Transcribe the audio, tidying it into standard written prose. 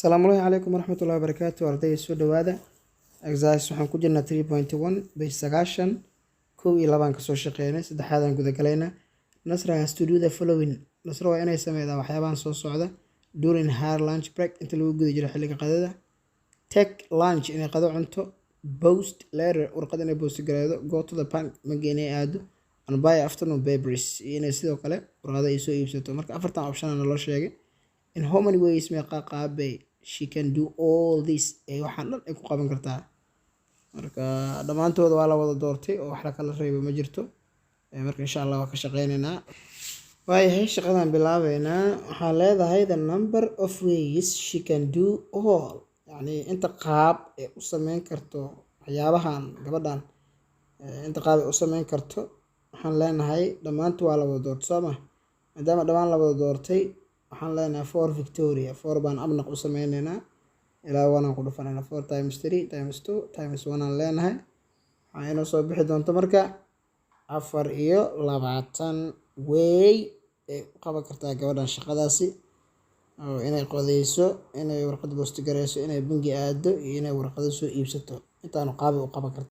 Asalaamu calaykum waraxmatullahi wabarakaatu. Ardayda, soo dhawaada. Exercise waxaan ku jirnaa 3.1, page 90. Kow iyo labaan kasoo shaqeynay, saddexaadaan gudagalaynaa. Nasra has to do the following. Nasra waa inay sameydaa waxyaabahan soo socda during her lunch break, inta lagu guda jiro xilliga qadada: take lunch, inay qado cunto; post letter, warqad inay post gareedo; go to the bank, bangi inay aado; and buy afternoon papers, iyo inay sidoo kale warqado ay soo iibsato. Marka afartan option naloo sheegay. In how many ways, meeqa qaabbay, she can do all this, ee waxaan dhan ay ku qaban kartaa? Marka dhammaantooda waa la wada doortay oo wax la kala reebay ma jirto. Marka insha Allah waa ka shaqeyneynaa. Waayahay, shaqadan bilaabeynaa. Waxaa leedahay the number of ways she can do all, yacni inta qaab ee u sameyn karto waxyaabahan gabadhan, inta qaab ee u sameyn karto. Waxaan leenahay dhammaanta waa la wada doortay, soo ma? Maadaama dhammaan la wada doortay, waxaan leenahay four factorial, four baan abnaq u sameyneynaa, ilaa one aan ku dhufanayna. Four times three times two times one aan leenahay. Waxaa inoo soo bixi doonto marka 24 way ay u qaban kartaa gabadhan shaqadaasi, oo inay qodeyso, inay warqad post gareyso, inay bangi aado iyo inay warqado soo iibsato. Intaanu qaabay u qaban kartaa.